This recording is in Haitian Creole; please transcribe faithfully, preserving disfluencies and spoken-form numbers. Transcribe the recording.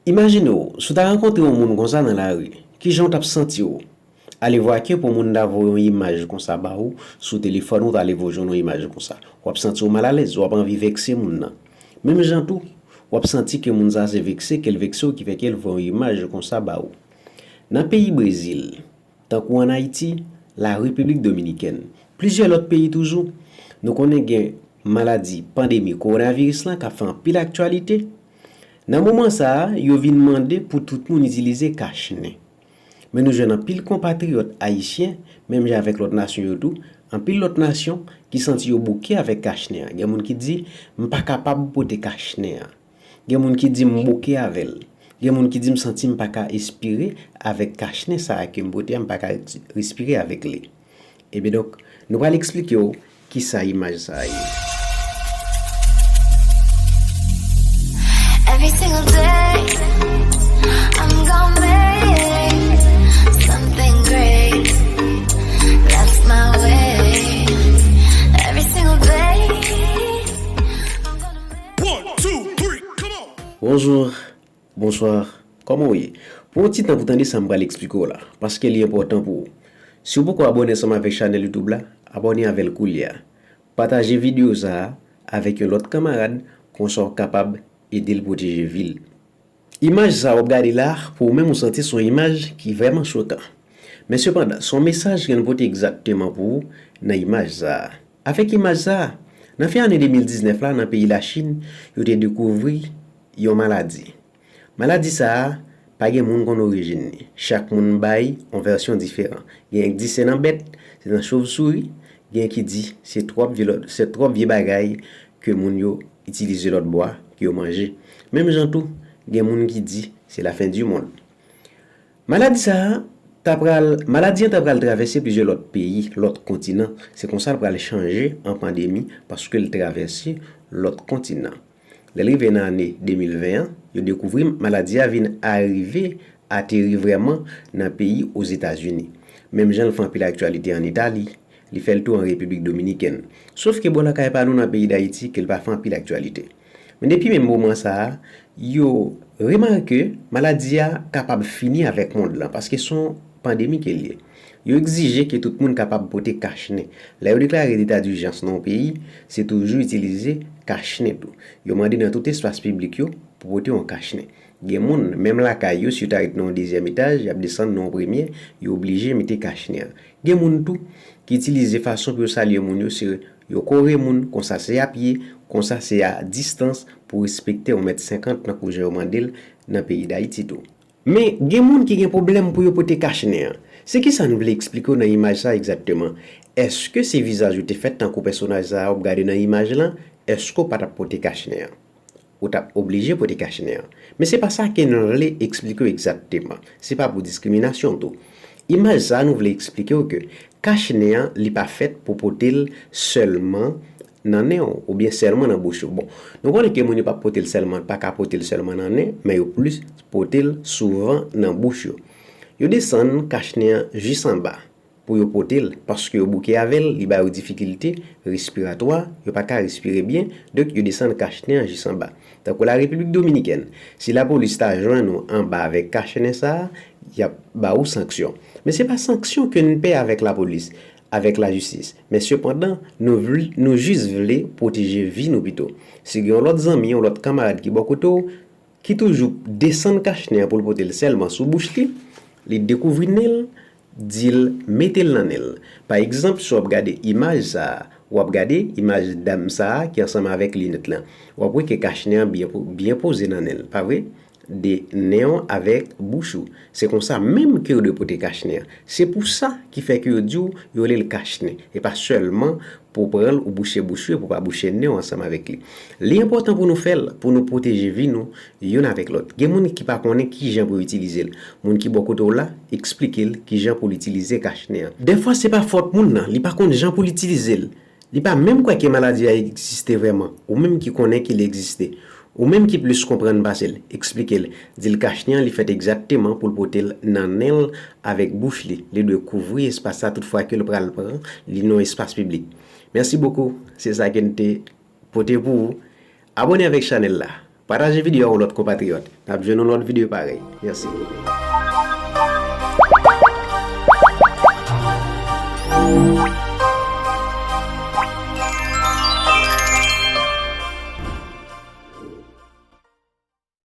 Imajine w, si w ta rankontre yon moun konsa nan lari, kijan w t ap santi w? Alevwa ke pou moun ta voye yon imaj konsa ba ou, sou telefòn ou ta leve w jwenn yon imaj konsa. W ap santi w malalèz, w ap anvi vekse moun nan. Menm jan tou, w ap santi ke moun sa se vekse ke l vekse w ki fè ke l voye yon imaj konsa ba ou. Nan peyi Brezil, tankou ann Ayiti, la Repiblik Dominikèn, plizyè lòt peyi toujou, nou konnen gen maladi pandemi kowonaviris lan k ap fè anpil aktyalite. Nan moman sa a, yo vin mande pou tout moun itilize kach nen. Men nou jwenn anpil konpatriyòt ayisyen, menm jan avèk lòt nasyon yo tou, anpil lòt nasyon ki santi yo bouke avèk kach nen an. Gen moun ki di, "M pa kapab pote kach nen an." Gen moun ki di m bouke avè l. Gen moun ki di m santi m pa ka espire avèk kach nen sa a ke m pote a, m pa ka respire avèk li. Ebyen donk, nou pral eksplike w kisa imaj sa a ye. Every single day, I'm gonna make something great. That's my way. Every single day, I'm gonna make One, two, three, come on! Bonjou, bonswa, kòman w ye? Pran yon ti tan pou tande sa m pral eksplike w la, paske li enpòtan pou ou. Si w poko abòne ansanm avèk chanèl YouTube la, abòne avè l koulye a. Pataje videyo sa a avèk yon lòt kanmarad, konsa w kapab ede l pwoteje vi l. Imaj sa a w ap gade la, pou ou menm ou santi se yon imaj ki vrèman chokan. Men sepandan, se yon mesaj ke n pote egzakteman pou ou nan imaj sa a. Avèk imaj sa a, nan fen ane de mil diznèf la, nan peyi Lachin, yo te dekouvri yon maladi. Maladi sa a, pa gen moun konn orijin li. Chak moun bay yon vèsyon diferan. Gen ki di se nan bèt, se nan chovsouri, gen ki di se twòp vye lòt, se twòp vye bagay ke moun yo itilize lòtbò a, ke yo manje. Menm jan tou, gen moun ki di se lafen di mond. Maladi sa a ta pral, maladi an ta pral travèse plizyè lòt peyi, lòt kontinan. Se konsa l pral chanje an pandemi paske l travèse lòt kontinan. Lè l rive nan ane de mil ven an, yo dekouvri maladi a vin arive ateri vrèman nan peyi Ozetazini. Menm jan l fè anpil aktyalite ann Itali, li fè l tou an Repiblik Dominikèn. Sof ke bò lakay pa nou nan peyi Dayiti ke l pa fè anpil aktyalite. Men depi menm moman sa a, yo remake maladi a kapab fini avèk mond lan, paske se yon pandemi ke l ye. Yo egzije ke tout moun kapab pote kach nen. Lè yo deklare leta dijans nan yon peyi, se toujou itilize kach nen tou. Yo mande nan tout espas piblik yo pou pote yon kach nen. Gen moun, menm lakay yo, si yo ta ret nan yon dezyèm etaj, y ap desann nan yon premye, yo oblije mete kach nen an. Gen moun tou ki itilize fason pou yo salye moun yo, se yo kore moun, konsa se a pye, konsa se a distans pou respekte yon mèt senkant tankou jan yo mande l nan peyi Dayiti tou. Men, gen moun ki gen pwoblèm pou yo pote kach nen an. Se kisa n vle eksplike w nan imaj sa a egzakteman? Èske se vizaj ou te fèt tankou pèsonaj sa a w ap gade nan imaj lan? Èske w pa t ap pote kach nen an? Ou t ap oblije pote kach nen an. Men se pa sa ke n vle eksplike w egzakteman. Se pa pou diskriminasyon tou. Imaj sa a nou vle eksplike w ke kach nen an, li pa fèt pou pote l sèlman nan nen w oubyen sèlman nan bouch ou. Bon, nou konnen ke moun yo p ap pote l sèlman, pa ka pote l sèlman nan nen, men yo plis pote l souvan nan bouch yo. Yo desann kach nen an jis anba pou yo pote l, paske yo bouke avè l, li ba yo difikilte respiratwa, yo pa ka respire byen, donk yo desann kach nen an jis anba. Tankou la Repiblik Dominikèn, si lapolis ta jwenn ou anba avèk kach nen sa a, y ap ba ou sanksyon. Men se pa sanksyon ke n pè avèk lapolis, avèk lajistis. Men sepandan, nou vle, nou jis vle pwoteje vi nou pito. Si gen yon lòt zanmi, yon lòt kanmarad ki bò kote w, ki toujou desann kach nen an pou l pote l sèlman sou bouch li, li dekouvri nen l, di l mete l nan nen l. Pa egzanp, si w ap gade imaj sa a, w ap gade imaj dam sa a ki ansanm avèk linèt lan. W ap wè ke kach nen an byen, byen poze nan nen l, pa vre? De nen w avèk bouch ou. Se konsa menm ke w dwe pote kach nen an. Se pou sa ki fè ke yo di w yo rele l kach nen, e pa sèlman pou w pran l ou bouche bouch ou e pou w pa bouche nen w ansanm avèk li. Li enpòtan pou nou fè l, pou nou pwoteje vi nou youn avèk lòt. Gen moun ki pa konnen kijan pou yo itilize l. Moun ki bò kote w la, eksplike l kijan pou l itilize kach nen an. Dèfwa se pa fòt moun nan, li pa konn jan pou l itilize l. Li pa menm kwè ke maladi a egziste vrèman. Ou menm ki konnen ke l egziste. Ou menm ki plis konprann pase l, eksplike l. Di l kach nen an li fèt egzakteman pou l pote l nan nen l avèk bouch li. Li dwe kouvri espas sa tout fwa ke l pral pran li nan yon espas piblik. Mèsi bokou, se sa ke n te pote pou ou. Abòne avèk chanèl la. Pataje videyo a yon lòt konpatriyòt. N ap jwenn yon lòt videyo parèy. Mèsi.